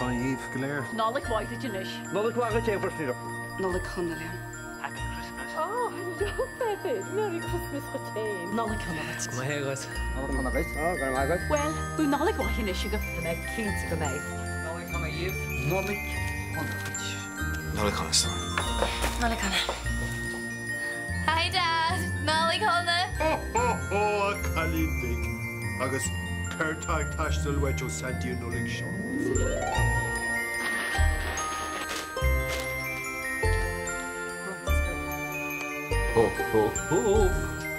Shona dhaoibh go léir. Nollaig mhaith duit anois. Nollaig mhaith dhuit a Mhuirfíneach. Nollaig shona Liam. Happy Christmas. Oh, hello Bébhinn. Merry Christmas dhuit féin. Nollaig shona dhuit. Go maith dhuit. Nollaig shona dhuit. Ó, go raibh maith agat. Bhuel, bíodh Nollaig mhaith anois agaibh. Tá mé cinnte go mbeidh. Nollaig shona dhaoibh. Nollaig shona dhuit. Nollaig shona a stór. Nollaig shona. Hi Dad! Nollaig shona! Ho ho ho a chailín bhig! Agus céard tá ag teastáil uait ó Saintí an Nollaig seo? Ho ho ho!